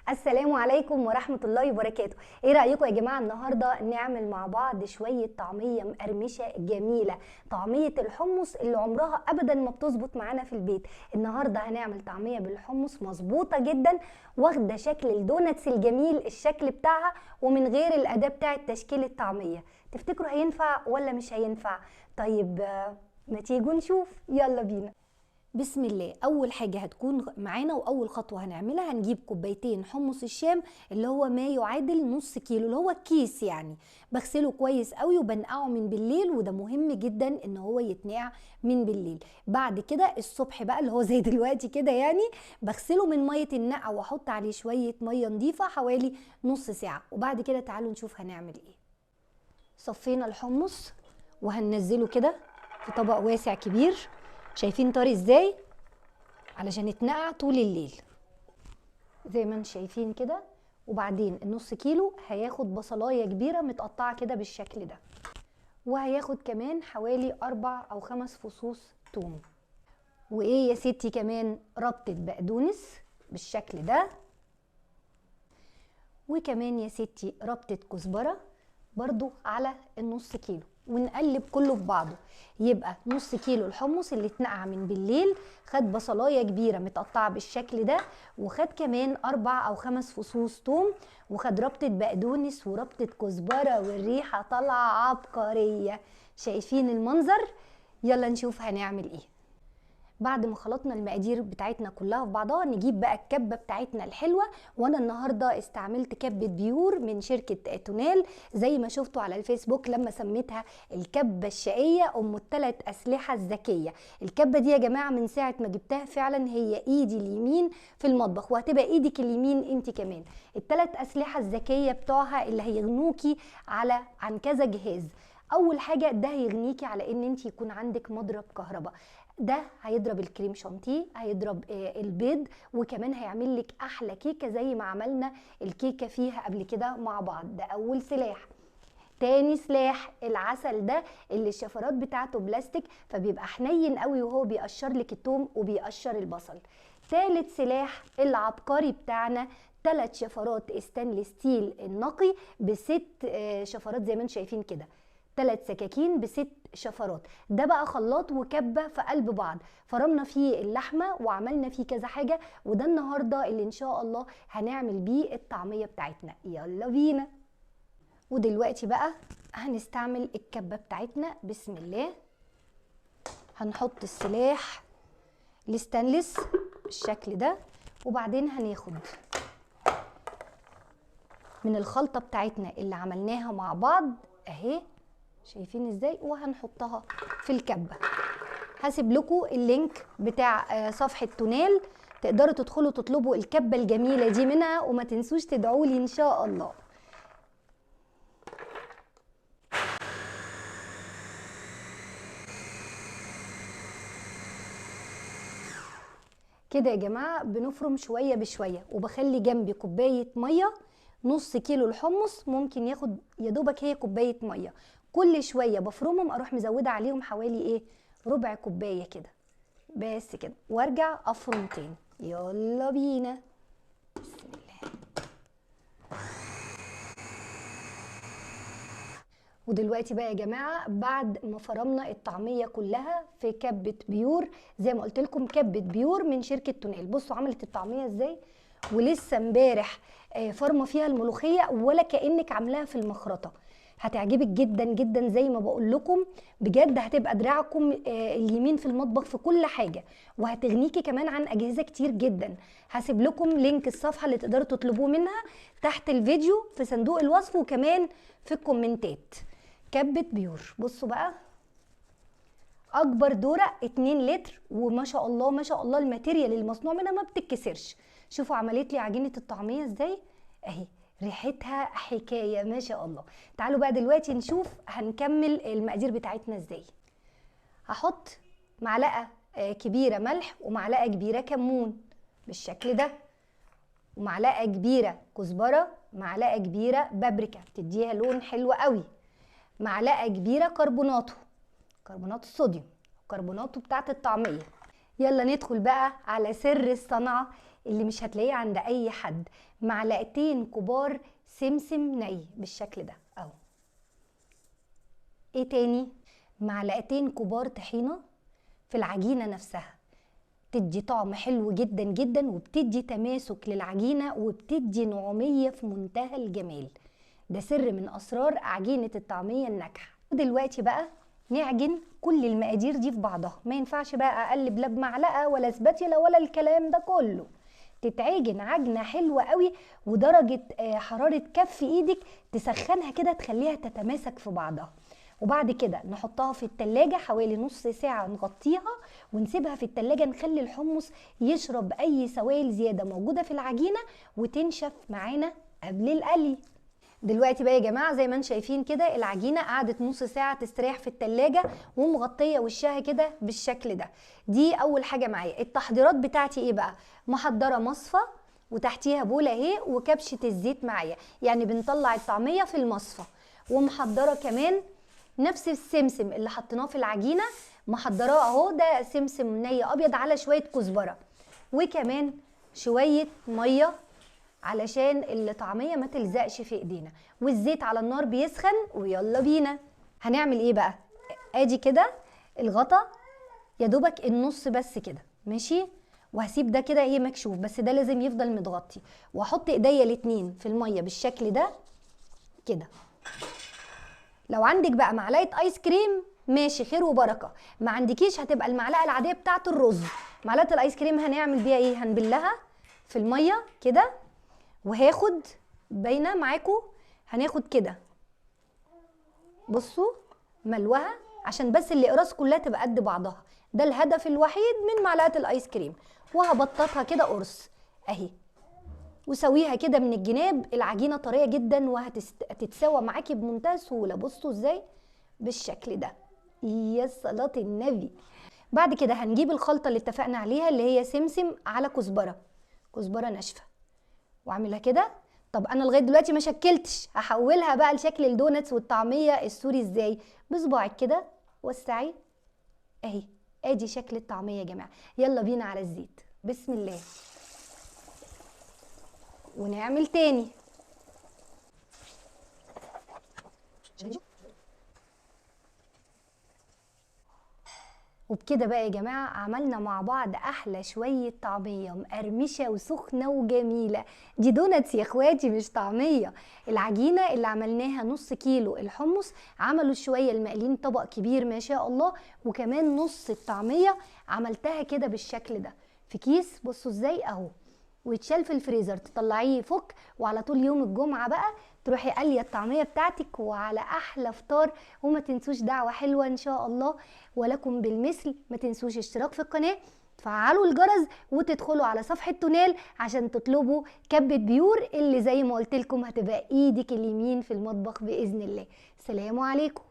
السلام عليكم ورحمة الله وبركاته. ايه رأيكم يا جماعة النهاردة نعمل مع بعض شوية طعمية مقرمشة جميلة، طعمية الحمص اللي عمرها ابدا ما بتظبط معانا في البيت. النهاردة هنعمل طعمية بالحمص مظبوطة جدا، واخدة شكل ال donuts الجميل الشكل بتاعها، ومن غير الأداة بتاعة تشكيل الطعمية. تفتكروا هينفع ولا مش هينفع؟ طيب ما تيجوا نشوف، يلا بينا. بسم الله. اول حاجة هتكون معانا واول خطوة هنعملها، هنجيب كوبايتين حمص الشام اللي هو ما يعادل نص كيلو اللي هو الكيس يعني. بغسله كويس قوي وبنقعه من بالليل، وده مهم جدا ان هو يتنقع من بالليل. بعد كده الصبح بقى اللي هو زي دلوقتي كده يعني، بغسله من مية النقع واحط عليه شوية مية نظيفة حوالي نص ساعة. وبعد كده تعالوا نشوف هنعمل ايه. صفينا الحمص وهننزله كده في طبق واسع كبير. شايفين طري ازاي؟ علشان يتنقع طول الليل زي ما انتم شايفين كده. وبعدين النص كيلو هياخد بصلايه كبيرة متقطعه كده بالشكل ده، وهياخد كمان حوالي 4 أو 5 فصوص توم. وايه يا ستي كمان ربطه بقدونس بالشكل ده، وكمان يا ستي ربطه كزبره برضو على النص كيلو، ونقلب كله في بعضه. يبقى نص كيلو الحمص اللي اتنقع من بالليل خد بصلايه كبيرة متقطعه بالشكل ده، وخد كمان 4 أو 5 فصوص توم، وخد ربطه بقدونس وربطه كزبره، والريحه طالعه عبقرية. شايفين المنظر؟ يلا نشوف هنعمل ايه. بعد ما خلطنا المقادير بتاعتنا كلها في بعضها، نجيب بقى الكبه بتاعتنا الحلوة. وانا النهارده استعملت كبه بيور من شركة تونال، زي ما شفتوا على الفيسبوك لما سميتها الكبه الشقيه ام الثلاث اسلحة الذكية. الكبه دي يا جماعة من ساعة ما جبتها فعلا هي ايدي اليمين في المطبخ، وهتبقى ايدك اليمين انت كمان. الثلاث اسلحة الذكية بتوعها اللي هيغنوكي على عن كذا جهاز. اول حاجة ده هيغنيكي على ان انت يكون عندك مضرب كهرباء، ده هيضرب الكريم شانتيه، هيضرب البيض، وكمان هيعمل لك احلى كيكة زي ما عملنا الكيكه فيها قبل كده مع بعض. ده اول سلاح. تاني سلاح العسل ده اللي الشفرات بتاعته بلاستيك، فبيبقى حنين قوي وهو بيقشر لك الثوم وبيقشر البصل. تالت سلاح العبقري بتاعنا، 3 شفرات stainless steel النقي ب6 شفرات زي ما انتم شايفين كده، 3 سكاكين ب6 شفرات. ده بقى خلاط وكبه في قلب بعض، فرمنا فيه اللحمة وعملنا فيه كذا حاجة، وده النهارده اللي ان شاء الله هنعمل بيه الطعمية بتاعتنا. يلا بينا. ودلوقتي بقى هنستعمل الكبه بتاعتنا. بسم الله. هنحط السلاح الستانلس بالشكل ده، وبعدين هناخد من الخلطة بتاعتنا اللي عملناها مع بعض اهي، شايفين ازاي، وهنحطها في الكبه. هسيب لكم ال link بتاع صفحة تونال، تقدروا تدخلوا تطلبوا الكبه الجميلة دي منها، وما تنسوش تدعوا لي ان شاء الله. كده يا جماعة بنفرم شوية بشوية، وبخلي جنبي كوباية مية. نص كيلو الحمص ممكن ياخد يا دوبك هي كوباية مية. كل شوية بفرمهم اروح مزوده عليهم حوالي ايه ربع كوباية كده بس كده، وارجع افرم تاني. يلا بينا. بسم الله. ودلوقتي بقى يا جماعة بعد ما فرمنا الطعمية كلها في كبه بيور زي ما قلت لكم، كبه بيور من شركة تونال. بصوا عملت الطعمية ازاي، ولسه امبارح فرمه فيها الملوخية ولا كانك عاملاها في المخرطه. هتعجبك جدا جدا زي ما بقول لكم، بجد هتبقى دراعكم اليمين في المطبخ في كل حاجة، وهتغنيكي كمان عن اجهزة كتير جدا. هسيب لكم link الصفحة اللي تقدروا تطلبوه منها تحت الفيديو في صندوق الوصف، وكمان في الكومنتات. كبه بيور. بصوا بقى اكبر دوره 2 لتر، وما شاء الله ما شاء الله ال material المصنوع منها ما بتتكسرش. شوفوا عملت لي عجينه الطعمية ازاي اهي، ريحتها حكاية ما شاء الله. تعالوا بقى دلوقتي نشوف هنكمل المقادير بتاعتنا ازاي. هحط معلقه كبيرة ملح، ومعلقة كبيرة كمون بالشكل ده، ومعلقة كبيرة كزبره، معلقه كبيرة بابريكا بتديها لون حلو قوي، معلقه كبيرة كربوناتو، كربوناتو الصوديوم، كربوناتو بتاعت الطعمية. يلا ندخل بقى على سر الصنعة اللي مش هتلاقيه عند اي حد، معلقتين كبار سمسم ني بالشكل ده اهو. ايه تاني؟ معلقتين كبار طحينه في العجينة نفسها، تدي طعم حلو جدا جدا، وبتدي تماسك للعجينه، وبتدي نعوميه في منتهى الجمال. ده سر من اسرار عجينه الطعمية الناجحة. ودلوقتي بقى نعجن كل المقادير دي في بعضها، ما ينفعش بقى اقلب لا بمعلقه ولا سباتيلا ولا الكلام ده كله. تتعجن عجنه حلوة قوي، ودرجة حرارة كف ايدك تسخنها كده تخليها تتماسك في بعضها. وبعد كده نحطها في التلاجة حوالي نص ساعة، نغطيها ونسيبها في التلاجة، نخلي الحمص يشرب أي سوائل زيادة موجودة في العجينة وتنشف معانا قبل القلي. دلوقتي بقى يا جماعة زي ما انتم شايفين كده العجينة قعدت نص ساعة تستريح في التلاجة ومغطية وشها كده بالشكل ده. دي أول حاجة معايا. التحضيرات بتاعتي ايه بقى؟ محضرة مصفى وتحتيها بولة اهي وكبشة الزيت معايا، يعني بنطلع الطعمية في المصفى. ومحضرة كمان نفس السمسم اللي حطيناه في العجينة، محضراه اهو، ده سمسم ني ابيض على شوية كزبره، وكمان شوية مية علشان الطعمية ما تلزقش في ايدينا. والزيت على النار بيسخن، ويلا بينا. هنعمل ايه بقى؟ ادي كده الغطا يا دوبك النص بس كده، ماشي، وهسيب ده كده ايه مكشوف، بس ده لازم يفضل متغطي. واحط ايديا الاتنين في المية بالشكل ده كده. لو عندك بقى معلقه ايس كريم ماشي خير وبركة، ما عندكيش هتبقى المعلقة العادية بتاعه الرز. معلقه الايس كريم هنعمل بيها ايه؟ هنبلها في المية كده، وهاخد باينة معاكم، هناخد كده بصوا ملوها عشان بس الاقراص كلها تبقى قد بعضها. ده الهدف الوحيد من معلقه الايس كريم. وهبططها كده قرص اهي، وسويها كده من الجناب. العجينة طرية جدا وهتتسوى معاكي بمنتهى السهولة. بصوا ازاي بالشكل ده، يا صلاة النبي. بعد كده هنجيب الخلطة اللي اتفقنا عليها اللي هي سمسم على كزبره، كزبره ناشفة، واعملها كده. طب انا لغاية دلوقتي ما شكلتش، هحولها بقى لشكل ال donuts والطعميه السوري ازاي؟ بصباعك كده وسعي اهي، ادي شكل الطعمية يا جماعة. يلا بينا على الزيت، بسم الله. ونعمل تاني. وبكده بقى يا جماعة عملنا مع بعض أحلى شوية طعمية مقرمشة وسخنة وجميلة. دي donuts يا اخواتي مش طعمية. العجينة اللي عملناها نص كيلو الحمص، عملوا شوية المقلين طبق كبير ما شاء الله، وكمان نص الطعمية عملتها كده بالشكل ده في كيس. بصوا ازاي اهو، ويتشال في الفريزر، تطلعيه يفك، وعلى طول يوم الجمعة بقى تروحي قاليه الطعمية بتاعتك وعلى احلى فطار. وما تنسوش دعوه حلوة ان شاء الله ولكم بالمثل. ما تنسوش اشتراك في القناة، تفعلوا الجرس، وتدخلوا على صفحة تونال عشان تطلبوا كبه بيور اللي زي ما قلت لكم هتبقى ايدك اليمين في المطبخ باذن الله. سلام عليكم.